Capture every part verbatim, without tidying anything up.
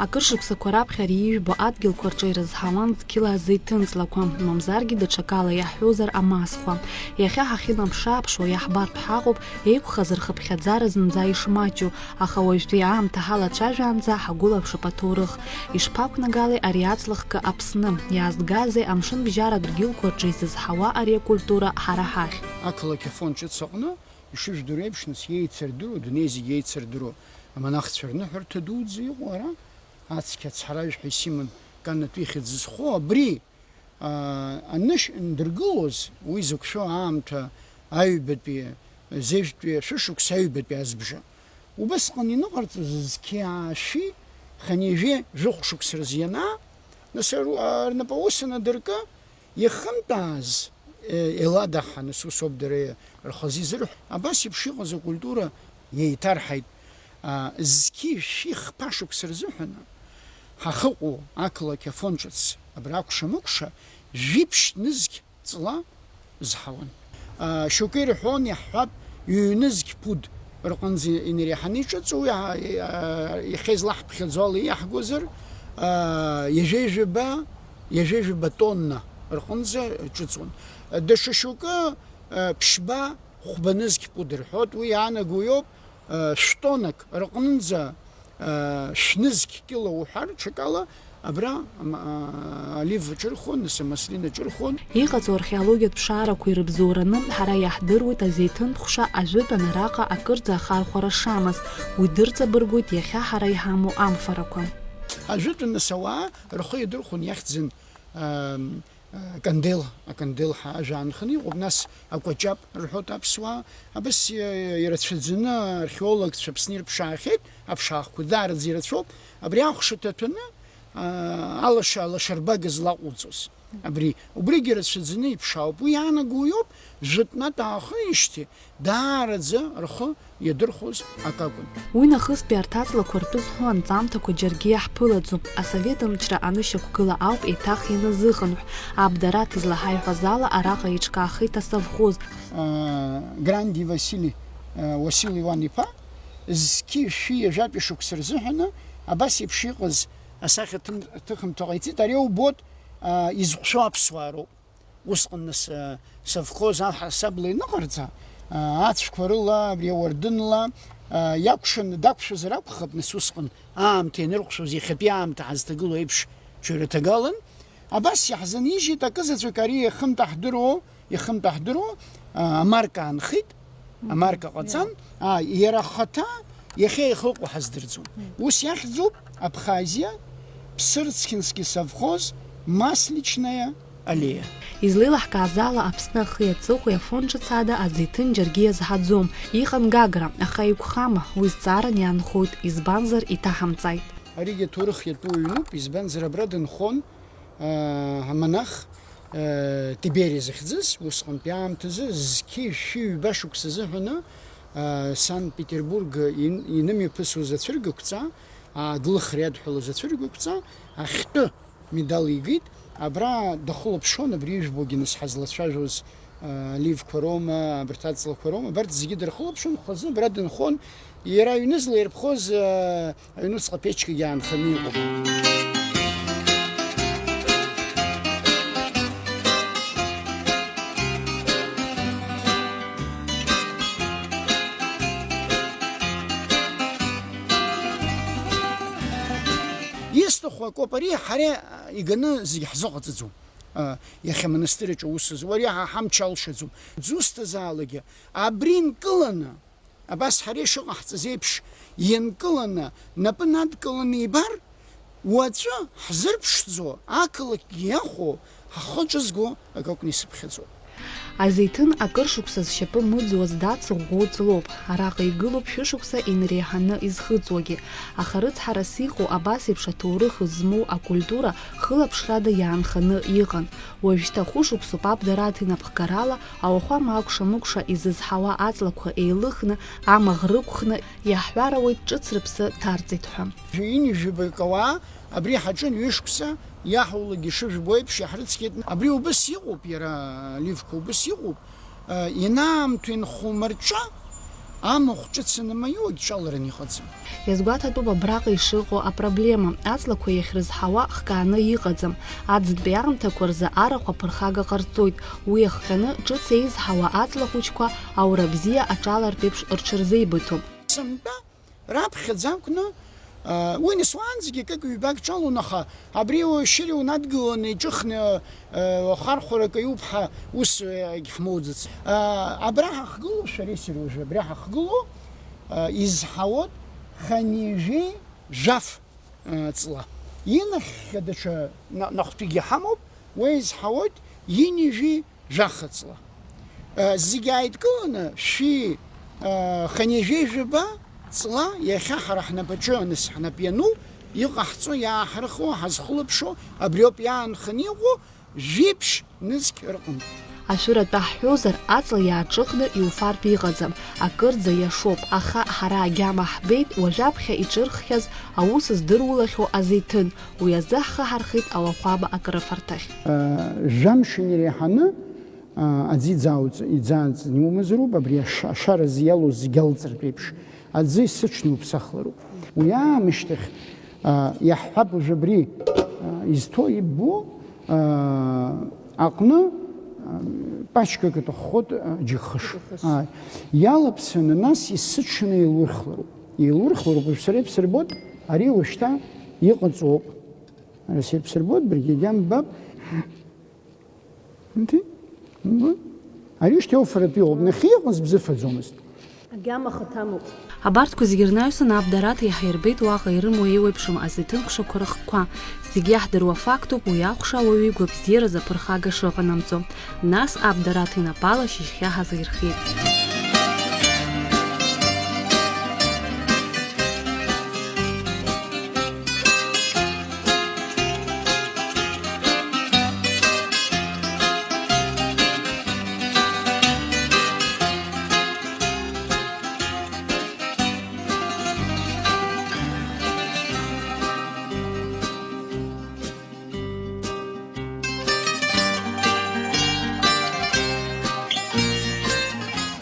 Акыр шықәсақәа раԥхьа ари ижәбо адгьылқәа рҿы ирызҳауан зқьыла азеиҭын ҵлақәа, мамзаргьы даҽакала иаҳҳәозар амасхәа. Иахьа ҳахьынаԥшы-ааԥшуа иаҳбартә ҳаҟоуп еиқәхаз рхыԥхьаӡара зынӡа ишмаҷу, аха уажәтәи аамҭа ҳалацәажәаанӡа ҳагәылаԥшып аҭоурых. Ишԥақәнагалеи ари аҵлахкы Аԥсны? Иаазгазеи амшынбжьара адгьылқәа рҿы изызҳауа ари акультура ҳара ҳахь? Ақалақь Афон ҿыц аҟны, ишыжәдыруа еиԥш, нас, иеицырдыруа, адунеи зегь иеицырдыруа амонахцәа рныҳәарҭа дуӡӡа иҟоу ара, ацқьа ацҳаражә ҳәа исыман, канатә ихьӡ зхоу абри, аа, анышә ндыргылоз, уи зықәшәо аамҭа аҩбатәи, зежәтәи ашәышықәса аҩбатәи азбжа. Убысҟан иныҟарҵоз зқьи аашәи хынҩажәи жәохә шықәса рзы ианаа, нас ру-, рнапы аус анадыркы, иахымтәааз, е, еиладаҳан, ус, ус ауп дара рхазы изырҳәо. Абас еиԥш иҟаз акультура еиҭарҳаит. А, зқьи шәи хԥа шықәса рзыҳәаны ҳахьыҟоу ақалақь Афон ҿыц абра акәша-мыкәша жәиԥшь нызқь ҵла зҳауан. А, шьоукы ирҳәон, иаҳҳәап, ҩ-нызқь пуд рҟынӡа инареиҳаны иҿыҵуа, уи, а, а, иахьа излаҳԥхьаӡо ала иаҳгозар, а, ҩажәи жәаба, ҩажәи жәаба тонна рҟынӡа ҿыҵуан. Даҽа шьоукы, а, ԥшьба, хәба нызқь пуд рҳәоит, уи иаанаго иоуп, а, шәтоннак рҟынӡа, а, шәнызқь кьыла уҳәар, ҽакала, абра, ам, а, олив аҿырхуан, нас амаслина аҿырхуан. Иҟаҵоу археологиатә ԥшаарақәа ирыбзоураны ҳара иаҳдыруеит азеиҭын ҟәша ажәытәан араҟа акырӡа ахархәара шамаз, уи дырҵабыргуеит иахьа ҳара иҳамоу амфарақәа. Ажәытәан нас ауаа рхы иадырхәон иахьӡын, ам, акандел, акандел ҳәа ажәа аанханы иҟоуп, нас акәаҷаб рҳәоит аԥсуаа. Абас, э, ирацәаӡаны археологцәа Аԥсны ирԥшаахьеит, аԥшаахқәа даараӡа ирацәоуп. Абри ахәша ҭаҭәаны, а, алаша, алашарбага злаҟоуҵоз. Абри, убригьы рацәаӡаны иԥшаауп. Уи иаанаго иоуп, жәытәнатә аахижьҭеи даараӡа рхы иадырхәоз акакәын. Уи нахыстәи арҭ аҵлақәа ртәы зҳәо анҵамҭақәа џьаргьы иаҳԥылаӡом, асовет мчра анышьақәгыла ауп еиҭах ианазыхынҳә, Абдараҭ излаҳаиҳәаз ала араҟа еиҿкаахеит асовхоз. А, Гранди Васили, а, Уасил Иуан-иԥа, зқьи шәи ҩажәатәи шықәса рзыҳәаны абас еиԥш иҟаз асахьа ҭым-, ҭыхымҭа ҟаиҵеит, ари убоит, а, изыхәшәу аԥсуаа роуп. Усҟан нас, а, совхоз аҳасабала иныҟарҵа, а, ацәқәа рыла, абри ауардынла, а, иакәшаны дақәшәозар акәхап, нас усҟан аамҭа ианырҟәшәоз иахьатәи аамҭа ҳазҭагылоу еиԥш ҽаҩраҭагалан. Абас иаҳзынижьит акызаҵәык ари иахымтәаҳдыруа, иахымтәаҳдыруа, а, амарка аанхеит, амарка ҟаҵан, а, иара ахаҭа иахьа ихы ыҟоу ҳаздырӡом. Ус иахьӡуп Абхазиа, Ԥсырцхински совхоз, Масличная аллея. Излеилаҳкааз ала, Аԥсны ахи аҵыхәеи Афон ҿыц ада азеиҭын џьаргьы иазҳаӡом, иҟан Гагра, аха игәхама, уи зҵааран иаанхоит, избанзар, иҭаҳамҵааит. Аригьы аҭоурых иатәу ҩнуп, избанзар, абра дынхон, аа, амонах, аа, Тибери захьӡыз, усҟантәи аамҭазы, зқьи шәи ҩба шықәса азыҳәаны, аа, Санкт-Петербург ин-, инымҩаԥысуаз ацәыргақәҵа, аа, Длыхра иадҳәалоз ацәыргақәҵа, ахьтәы медал игеит, абра дахылаԥшуан, абри ижәбогьы нас ҳазлацәажәоз, а, оливқәа роума, абарҭ аҵлақәа роума, абарҭ зегьы дырхылаԥшуан, хазы абра дынхон, иара аҩны злаирԥхоз, а, аҩнуҵҟа аԥечкагьы аанханы иҟоуп. Исҭаху акоуп ари, ҳара иганы зегь ҳзыҟаҵаӡом. А, иахьа амонастырь аҿы аус зуа ари ҳа ҳамч алшаӡом. Дзусҭазаалакгьы абри нкыланы, абас ҳара ишыҟаҳҵаз еиԥш, ианкыланы, напы надкыланы ибар, уаҵәы ҳзырԥшӡо, ақалақьгьы иахәо, ҳхы ҿызго акакәны исыԥхьаӡоит. Азеиҭын акыр шықәса зшьапы мыӡуаз дацыӷәӷәоу ҵлоуп. Араҟа игылоуп шәышықәса инареиҳаны изхыҵуагьы. Аха рыцҳарас иҟоу абас еиԥш аҭоурых змоу акультура хылаԥшрада иаанханы иҟан. Уажәшьҭа хәышықәсоуп Абдараҭ инапхгарала ауахәама акәша-мыкәша изызҳауа аҵлақәа еилыхны, амаӷ рықәхны, иаҳҳәар ауеит, ҿыц рыԥсы ҭарҵеит ҳәа. Ҩынҩажәаба акы ауаа абри ҳаҿын ҩышықәса, иаҳулакгьы шыжәбо еиԥш иаҳрыцқьеит. Абри убыс иҟоуп, иара аливқәа убыс иҟоуп. Ианаамҭоу инхумырҿа, Амахә ҿыц анамаиоу, егьҿалараны иҟаӡам. Иазгәаҭатәуп абраҟа ишыҟоу апроблема, аҵлақәа иахьрызҳауа хкааны иҟаӡам. Аӡынтәи аамҭақәа рзы арахә аԥырхага ҟарҵоит, уи иахҟьаны ҿыц еизҳауа аҵла хәыҷқәа аура бзиа аҿалартә еиԥш рҽырзеибыҭом. Сынтәа раԥхьаӡа акәны, уи нас уаанӡагьы акык-ҩбак ҿалон, аха абри уашьыри унадгыланы иҿыхны, уахархәарак аиуп ҳәа ус егьҳмоуӡац. Абра ҳахгылоу, шәареи сареи уажәы абри ҳахгылоу, изҳауоит хынҩажәи жәаф ҵла. Инахьхьи даҽа на-, нахәҭакгьы ҳамоуп, уи изҳауеит ҩынҩажәи жәаха ҵла. Зегь ааидкыланы шәи хынҩажәи жәаба ҵла иахьа ҳара ҳнапаҿы, нас ҳнап иану, иҟаҳҵо, иааҳархуа, ҳазхылаԥшуа абриоуп иаанханы иҟоу, жәиԥшь нызқь рҟынтә. Ашәыра атәы ҳҳәозар, аҵла иааҿыхны иуфартә иҟаӡам, акырӡа иашоуп, аха ҳара агьама ҳбеит уажәаԥхьа иҿырххьаз аус здырулахьоу азеиҭын, уи азы ҳхы ҳархеит ауахәама акрыфарҭахь. Жәамш иреиҳаны аӡы иӡаауҵ-, иӡааҵны иумазароуп, абри аша-, ашара зиалоу зегь алҵыртә еиԥш, аӡы исыҽны уԥсахлароуп. Уи аамышьҭахь иаҳҳәап, уажә абри изҭо иббо аҟны пачкак аҭаххоит, џьыкхыш. Џьыкхыш. Ааи. Иалаԥсаны нас исыҽны еилурхлароуп. Еилурхлароуп, уажә сара ибсырбоит, ари уажәшьҭа иҟаҵоуп. Ара сеиԥсырбоит, быргьы агьама ббап. Нти? Мгм. Ари шьҭа иоуфаратәы иҟоуп, нахьхьи иҟаз бзыфаӡомызт. Агьама хаҭамоуп. Абарҭқәа зегьы рнаҩсан Аб Дараҭ иаҳирбеит уаҟа ирымоу еиуеиԥшым азеиҭынхшақәа рыхкқәа. Зегь иаҳдыруа фактуп уи ахәша ауаҩы игәабзиаразы аԥырхага шыҟанамҵо. Нас Аб Дараҭ инапала шьыжьхьа ҳазирхиеит.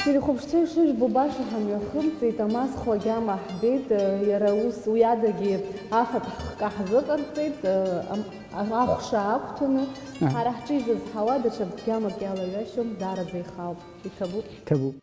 Ирхәаԥшцәа ишыжәбо баша ҳамҩахымҵит, амазхәа агьама ҳбеит, иара ус уи адагьы афатә хкы ҳзыҟарҵеит, ам-, ахәша ақәҭәаны, Аҳ. ҳара ҳҿы изызҳауа даҽа гьамак иалаҩашьом, даараӡа ихаауп, иҭабуп. Иҭабуп.